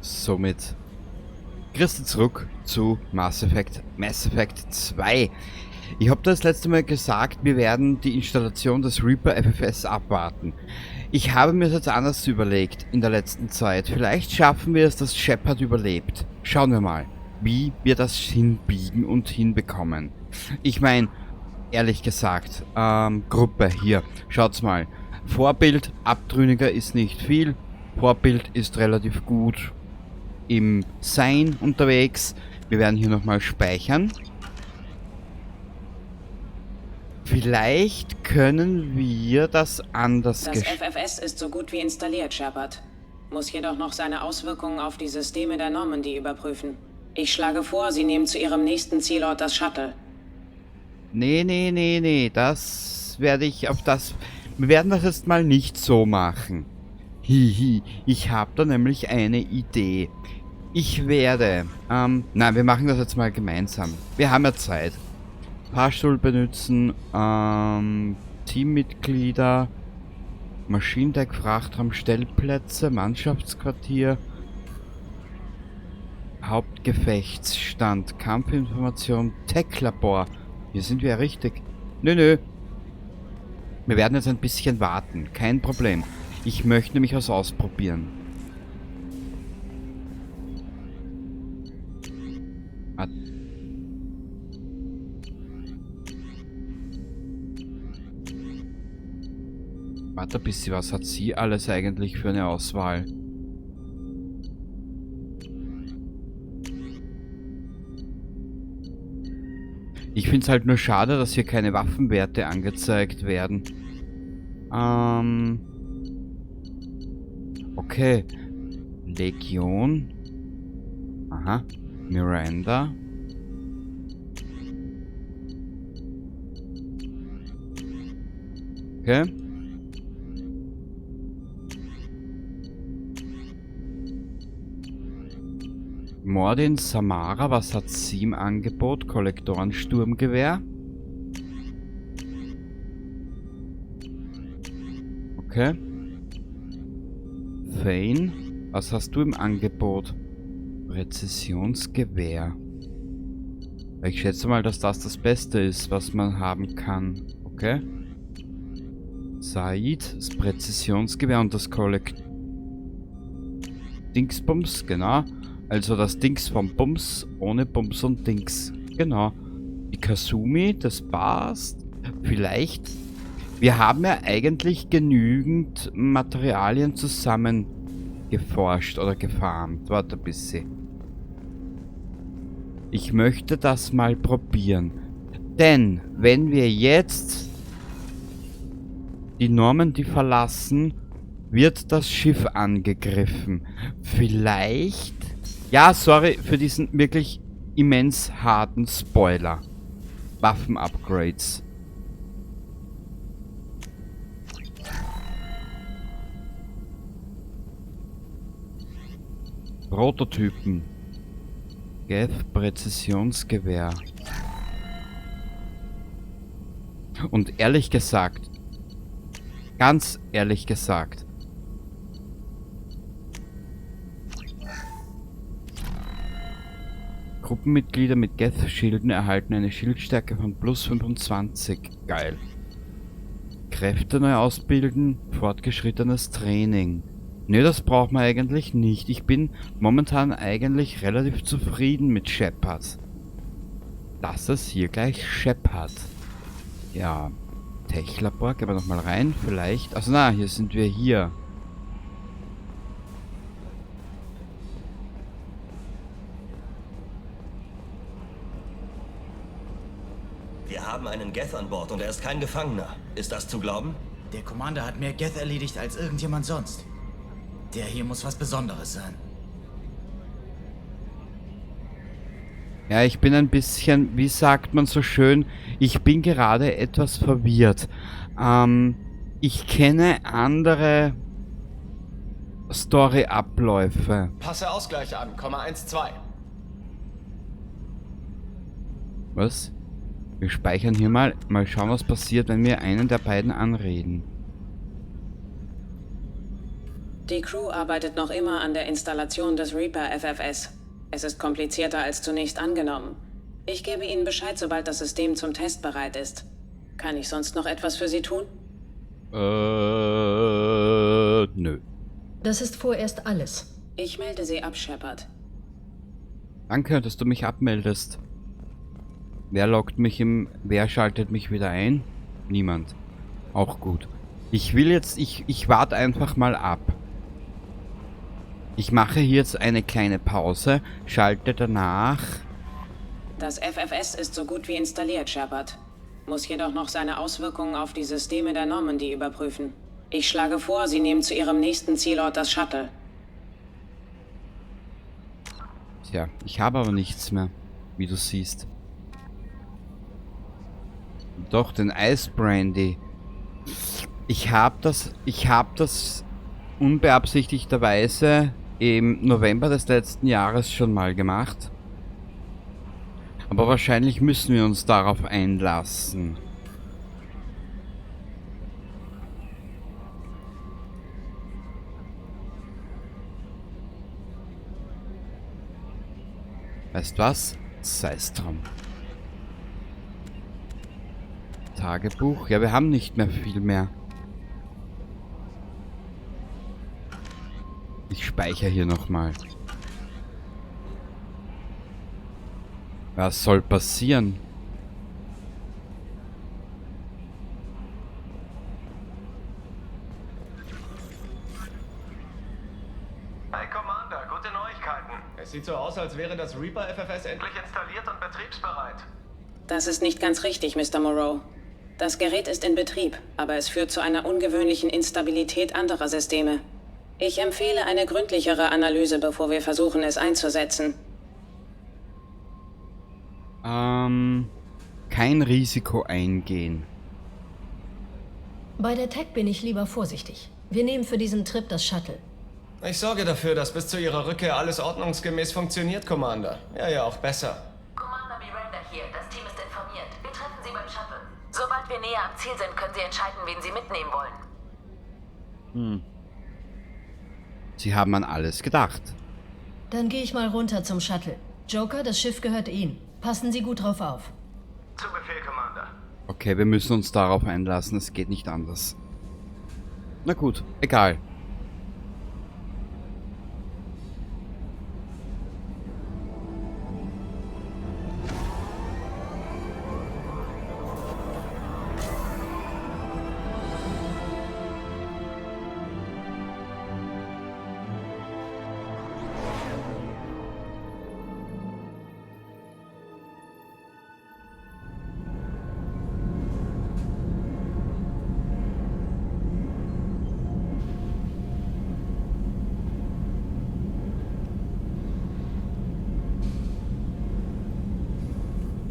Somit grüß dich zurück zu Mass Effect, Mass Effect 2. Ich habe das letzte Mal gesagt, wir werden die Installation des Reaper FFS abwarten. Ich habe mir das jetzt anders überlegt in der letzten Zeit. Vielleicht schaffen wir es, dass Shepard überlebt. Schauen wir mal, wie wir das hinbiegen und hinbekommen. Ich meine, ehrlich gesagt, Gruppe hier, schaut's mal. Vorbild, Abtrünniger ist nicht viel. Vorbild ist relativ gut im Sein unterwegs. Wir werden hier nochmal speichern. Vielleicht können wir das anders Das FFS ist so gut wie installiert, Shepard. Muss jedoch noch seine Auswirkungen auf die Systeme der Normandy überprüfen. Ich schlage vor, Sie nehmen zu Ihrem nächsten Zielort das Shuttle. Nee, nee, nee, nee. Das werde ich auf das... Wir werden das jetzt mal nicht so machen. Hihi, ich habe da nämlich eine Idee. Ich werde... nein, wir machen das jetzt mal gemeinsam. Wir haben ja Zeit. Fahrstuhl benutzen, Teammitglieder, Maschinendeck, Frachtraum, Stellplätze, Mannschaftsquartier, Hauptgefechtsstand, Kampfinformation, Tech-Labor. Hier sind wir ja richtig. Nö, nö. Wir werden jetzt ein bisschen warten. Kein Problem. Ich möchte nämlich was ausprobieren. Warte ein bisschen, was hat sie alles eigentlich für eine Auswahl? Ich find's halt nur schade, dass hier keine Waffenwerte angezeigt werden. Okay. Legion. Aha. Miranda. Okay. Mordin Samara, was hat sie im Angebot? Kollektoren-Sturmgewehr. Okay. Thane, was hast du im Angebot? Präzisionsgewehr. Ich schätze mal, dass das das Beste ist, was man haben kann. Okay. Zaeed, das Präzisionsgewehr und das Dingsbums, genau. Also das Dings vom Bums, ohne Bums und Dings. Genau. Die Kasumi, das passt. Vielleicht. Wir haben ja eigentlich genügend Materialien zusammen geforscht oder gefarmt. Warte ein bisschen. Ich möchte das mal probieren. Denn, wenn wir jetzt die Normandy verlassen, wird das Schiff angegriffen. Vielleicht... Ja, sorry für diesen wirklich immens harten Spoiler. Waffen-Upgrades. Prototypen. Geth Präzisionsgewehr. Und ehrlich gesagt, ganz ehrlich gesagt, Gruppenmitglieder mit Geth-Schilden erhalten eine Schildstärke von plus 25. Geil. Kräfte neu ausbilden, fortgeschrittenes Training. Ne, das braucht man eigentlich nicht. Ich bin momentan eigentlich relativ zufrieden mit Shepard. Dass es hier gleich Shepard. Ja, Tech-Labor, gehen wir nochmal rein, vielleicht. Also na, hier sind wir hier. Wir haben einen Geth an Bord und er ist kein Gefangener. Ist das zu glauben? Der Commander hat mehr Geth erledigt als irgendjemand sonst. Der hier muss was Besonderes sein. Ja, ich bin ein bisschen, wie sagt man so schön, ich bin gerade etwas verwirrt. Ich kenne andere Story-Abläufe. Passe Ausgleich an, Komma 1,2. Was? Wir speichern hier mal. Mal schauen, was passiert, wenn wir einen der beiden anreden. Die Crew arbeitet noch immer an der Installation des Reaper FFS. Es ist komplizierter als zunächst angenommen. Ich gebe Ihnen Bescheid, sobald das System zum Test bereit ist. Kann ich sonst noch etwas für Sie tun? Nö. Das ist vorerst alles. Ich melde Sie ab, Shepard. Danke, dass du mich abmeldest. Wer lockt mich im... Wer schaltet mich wieder ein? Niemand. Auch gut. Ich will jetzt... Ich warte einfach mal ab. Ich mache hier jetzt eine kleine Pause, schalte danach... Das FFS ist so gut wie installiert, Shepard. Muss jedoch noch seine Auswirkungen auf die Systeme der Normandy überprüfen. Ich schlage vor, Sie nehmen zu Ihrem nächsten Zielort das Shuttle. Tja, ich habe aber nichts mehr, wie du siehst. Doch, den Ice Brandy. Ich hab das unbeabsichtigterweise im November des letzten Jahres schon mal gemacht. Aber wahrscheinlich müssen wir uns darauf einlassen. Weißt was? Sei's drum. Tagebuch? Ja, wir haben nicht mehr viel mehr. Ich speichere hier nochmal. Was soll passieren? Hey Commander, gute Neuigkeiten. Es sieht so aus, als wäre das Reaper FFS endlich installiert und betriebsbereit. Das ist nicht ganz richtig, Mr. Moreau. Das Gerät ist in Betrieb, aber es führt zu einer ungewöhnlichen Instabilität anderer Systeme. Ich empfehle eine gründlichere Analyse, bevor wir versuchen, es einzusetzen. Kein Risiko eingehen. Bei der Tech bin ich lieber vorsichtig. Wir nehmen für diesen Trip das Shuttle. Ich sorge dafür, dass bis zu Ihrer Rückkehr alles ordnungsgemäß funktioniert, Commander. Ja, ja, auch besser. Commander Miranda hier. Das Team ist informiert. Wir treffen Sie beim Shuttle. Sobald wir näher am Ziel sind, können Sie entscheiden, wen Sie mitnehmen wollen. Hm. Sie haben an alles gedacht. Dann gehe ich mal runter zum Shuttle. Joker, das Schiff gehört Ihnen. Passen Sie gut drauf auf. Zu Befehl, Commander. Okay, wir müssen uns darauf einlassen. Es geht nicht anders. Na gut, egal.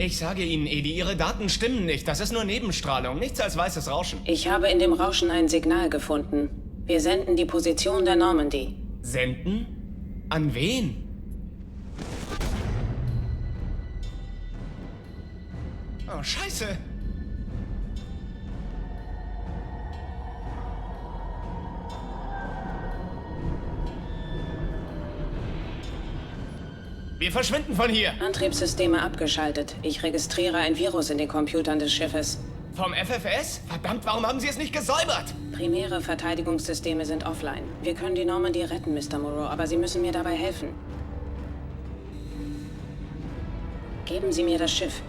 Ich sage Ihnen, Edi, Ihre Daten stimmen nicht. Das ist nur Nebenstrahlung, nichts als weißes Rauschen. Ich habe in dem Rauschen ein Signal gefunden. Wir senden die Position der Normandy. Senden? An wen? Oh, Scheiße! Wir verschwinden von hier! Antriebssysteme abgeschaltet. Ich registriere ein Virus in den Computern des Schiffes. Vom FFS? Verdammt, warum haben Sie es nicht gesäubert? Primäre Verteidigungssysteme sind offline. Wir können die Normandy retten, Mr. Moreau, aber Sie müssen mir dabei helfen. Geben Sie mir das Schiff.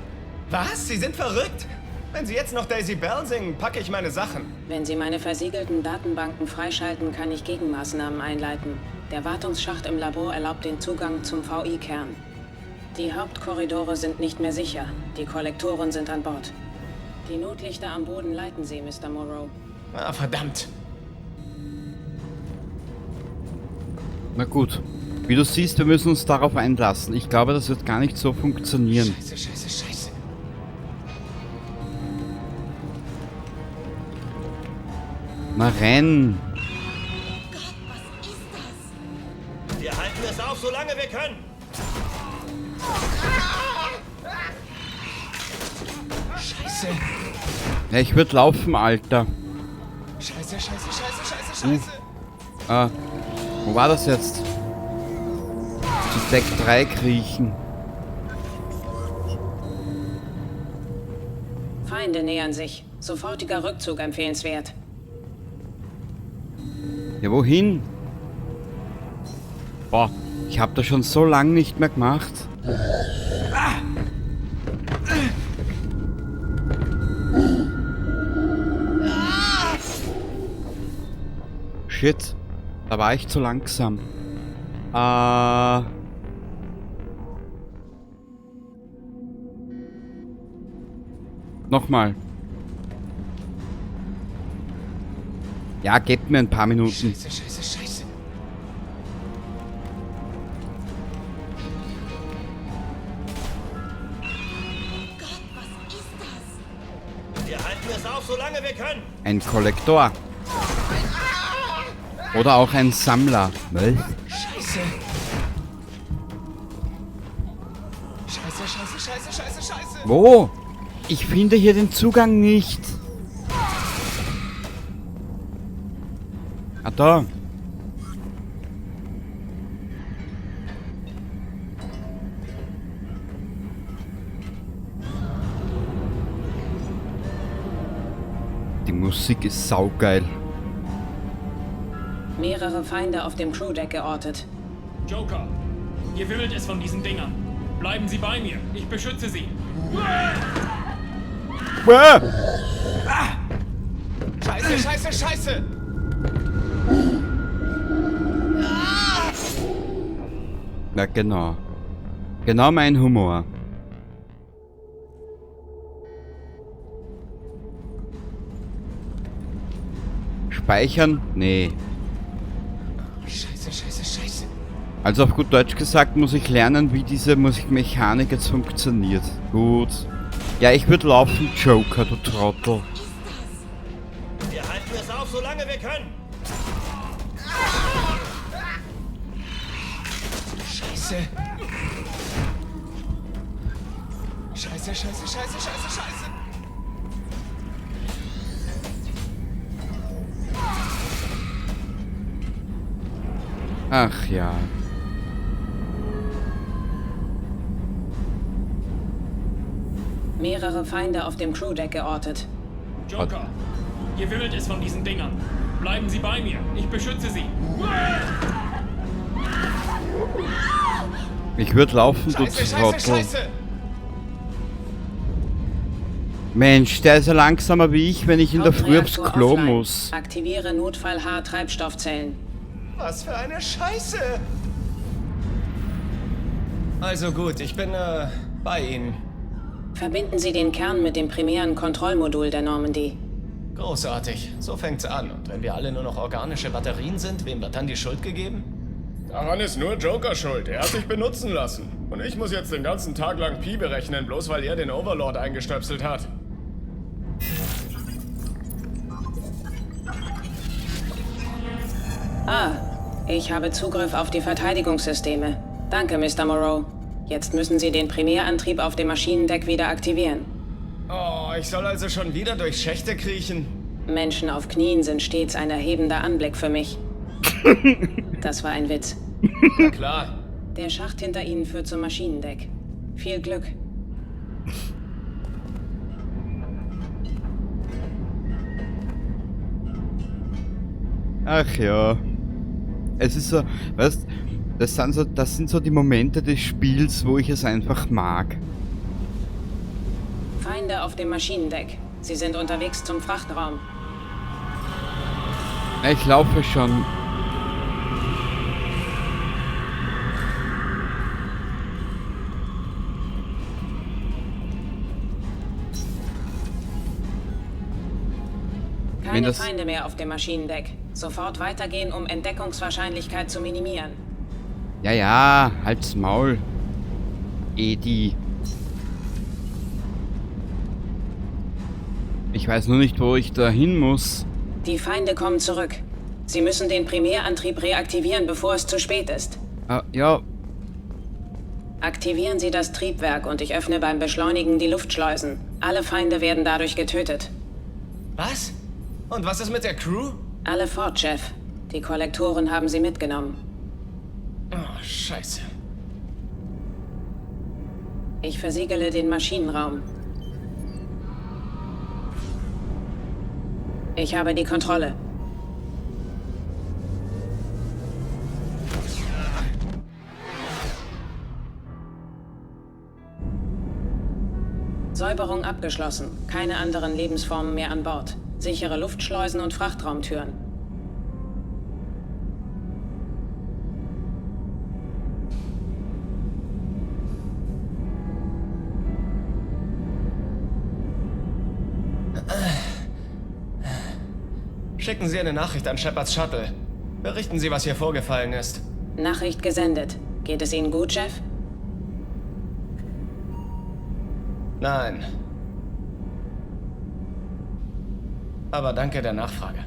Was? Sie sind verrückt? Wenn Sie jetzt noch Daisy Bell singen, packe ich meine Sachen. Wenn Sie meine versiegelten Datenbanken freischalten, kann ich Gegenmaßnahmen einleiten. Der Wartungsschacht im Labor erlaubt den Zugang zum VI-Kern. Die Hauptkorridore sind nicht mehr sicher. Die Kollektoren sind an Bord. Die Notlichter am Boden leiten Sie, Mr. Moreau. Ah, verdammt. Na gut. Wie du siehst, wir müssen uns darauf einlassen. Ich glaube, das wird gar nicht so funktionieren. Scheiße, scheiße, scheiße. Na renn! Gott, was ist das? Wir halten es auf, solange wir können! Scheiße! Ja, ich würd laufen, Alter. Scheiße, scheiße, scheiße, scheiße, scheiße! Wo war das jetzt? Zu Deck 3 kriechen. Feinde nähern sich. Sofortiger Rückzug empfehlenswert. Ja, wohin? Boah, ich hab das schon so lange nicht mehr gemacht. Ah! Shit, da war ich zu langsam. Nochmal. Ja, gebt mir ein paar Minuten. Scheiße, scheiße, scheiße. Gott, was ist das? Wir halten es auf, solange wir können. Ein Kollektor. Oder auch ein Sammler. Was? Scheiße. Scheiße, scheiße, scheiße, scheiße, scheiße. Wo? Ich finde hier den Zugang nicht. Ah, da. Die Musik ist saugeil. Mehrere Feinde auf dem Crewdeck geortet. Joker, hier wimmelt es von diesen Dingern. Bleiben Sie bei mir. Ich beschütze Sie. Ah! Scheiße, scheiße, scheiße! Na genau. Genau mein Humor. Speichern? Nee. Scheiße, scheiße, scheiße. Also auf gut Deutsch gesagt muss ich lernen, wie diese Musikmechanik jetzt funktioniert. Gut. Ja, ich würd laufen, Joker, du Trottel. Wir halten es auf, solange wir können. Scheiße. Scheiße, scheiße, scheiße, scheiße, scheiße. Ach ja. Mehrere Feinde auf dem Crewdeck geortet. Joker, hier wimmelt es von diesen Dingern. Bleiben Sie bei mir. Ich beschütze Sie. Ich würd laufen, du Scheiße, scheiße, Trottel. scheiße. Mensch, der ist ja langsamer wie ich, wenn ich in der Früh aufs Hauptreaktor Klo offline. muss. Aktiviere Notfall H-Treibstoffzellen. Was für eine Scheiße! Also gut, ich bin bei Ihnen. Verbinden Sie den Kern mit dem primären Kontrollmodul der Normandy. Großartig. So fängt's an. Und wenn wir alle nur noch organische Batterien sind, wem wird dann die Schuld gegeben? Daran ist nur Joker schuld. Er hat sich benutzen lassen. Und ich muss jetzt den ganzen Tag lang Pi berechnen, bloß weil er den Overlord eingestöpselt hat. Ah, ich habe Zugriff auf die Verteidigungssysteme. Danke, Mr. Moreau. Jetzt müssen Sie den Primärantrieb auf dem Maschinendeck wieder aktivieren. Oh, ich soll also schon wieder durch Schächte kriechen? Menschen auf Knien sind stets ein erhebender Anblick für mich. Das war ein Witz. Na klar. Der Schacht hinter Ihnen führt zum Maschinendeck. Viel Glück. Ach ja. Es ist so, weißt, das sind so die Momente des Spiels, wo ich es einfach mag. Feinde auf dem Maschinendeck. Sie sind unterwegs zum Frachtraum. Ja, ich laufe schon. Keine Wenn das Feinde mehr auf dem Maschinendeck. Sofort weitergehen, um Entdeckungswahrscheinlichkeit zu minimieren. Ja, ja, halt's Maul. Edi. Ich weiß nur nicht, wo ich da hin muss. Die Feinde kommen zurück. Sie müssen den Primärantrieb reaktivieren, bevor es zu spät ist. Ah, ja. Aktivieren Sie das Triebwerk und ich öffne beim Beschleunigen die Luftschleusen. Alle Feinde werden dadurch getötet. Was? Und was ist mit der Crew? Alle fort, Chef. Die Kollektoren haben sie mitgenommen. Oh, Scheiße. Ich versiegele den Maschinenraum. Ich habe die Kontrolle. Säuberung abgeschlossen. Keine anderen Lebensformen mehr an Bord. Sichere Luftschleusen und Frachtraumtüren. Schicken Sie eine Nachricht an Shepards Shuttle. Berichten Sie, was hier vorgefallen ist. Nachricht gesendet. Geht es Ihnen gut, Chef? Nein. Aber danke der Nachfrage.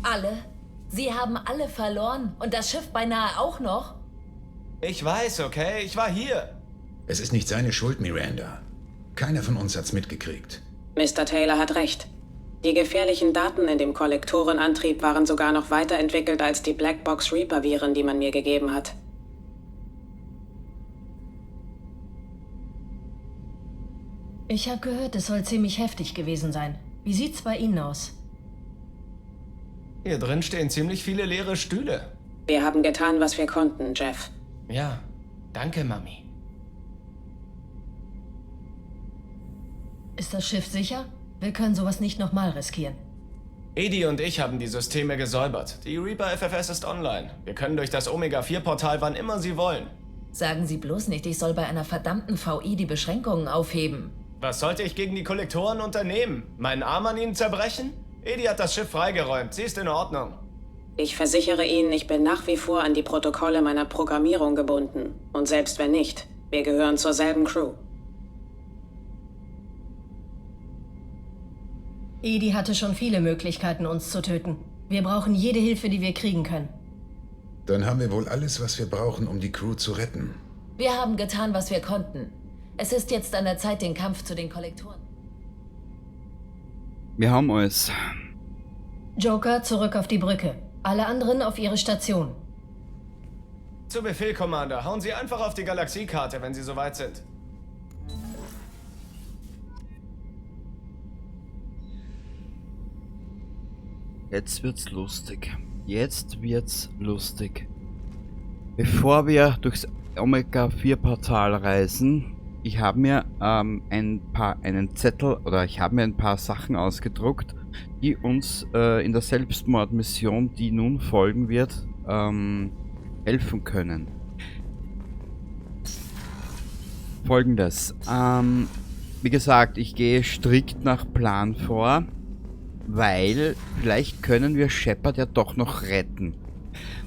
Alle? Sie haben alle verloren und das Schiff beinahe auch noch? Ich weiß, okay? Ich war hier. Es ist nicht seine Schuld, Miranda. Keiner von uns hat's mitgekriegt. Mr. Taylor hat recht. Die gefährlichen Daten in dem Kollektorenantrieb waren sogar noch weiterentwickelt als die Blackbox Reaper-Viren, die man mir gegeben hat. Ich habe gehört, es soll ziemlich heftig gewesen sein. Wie sieht's bei Ihnen aus? Hier drin stehen ziemlich viele leere Stühle. Wir haben getan, was wir konnten, Jeff. Ja, danke, Mami. Ist das Schiff sicher? Wir können sowas nicht nochmal riskieren. Edi und ich haben die Systeme gesäubert. Die Reaper FFS ist online. Wir können durch das Omega-4-Portal wann immer Sie wollen. Sagen Sie bloß nicht, ich soll bei einer verdammten VI die Beschränkungen aufheben. Was sollte ich gegen die Kollektoren unternehmen? Meinen Arm an ihnen zerbrechen? Edi hat das Schiff freigeräumt. Sie ist in Ordnung. Ich versichere Ihnen, ich bin nach wie vor an die Protokolle meiner Programmierung gebunden. Und selbst wenn nicht, wir gehören zur selben Crew. Edi hatte schon viele Möglichkeiten, uns zu töten. Wir brauchen jede Hilfe, die wir kriegen können. Dann haben wir wohl alles, was wir brauchen, um die Crew zu retten. Wir haben getan, was wir konnten. Es ist jetzt an der Zeit, den Kampf zu den Kollektoren. Wir haben alles. Joker zurück auf die Brücke. Alle anderen auf ihre Station. Zu Befehl, Commander. Hauen Sie einfach auf die Galaxiekarte, wenn Sie soweit sind. Jetzt wird's lustig. Jetzt wird's lustig. Bevor wir durchs Omega-4-Portal reisen, ich habe mir einen Zettel oder ich habe mir ein paar Sachen ausgedruckt, die uns in der Selbstmordmission, die nun folgen wird, helfen können. Folgendes. Wie gesagt, ich gehe strikt nach Plan vor, weil vielleicht können wir Shepard ja doch noch retten.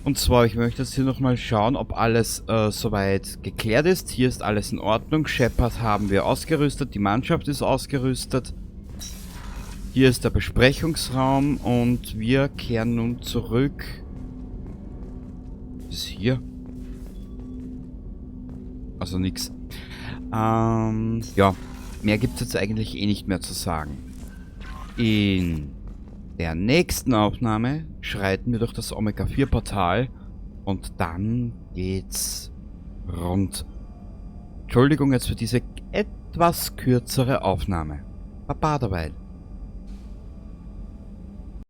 Und zwar, ich möchte jetzt hier nochmal schauen, ob alles soweit geklärt ist. Hier ist alles in Ordnung. Shepard haben wir ausgerüstet, die Mannschaft ist ausgerüstet. Hier ist der Besprechungsraum und wir kehren nun zurück. Was ist hier? Also nix. Ja, mehr gibt's jetzt eigentlich eh nicht mehr zu sagen. In der nächsten Aufnahme schreiten wir durch das Omega-4-Portal und dann geht's rund. Entschuldigung jetzt für diese etwas kürzere Aufnahme. Baba derweil.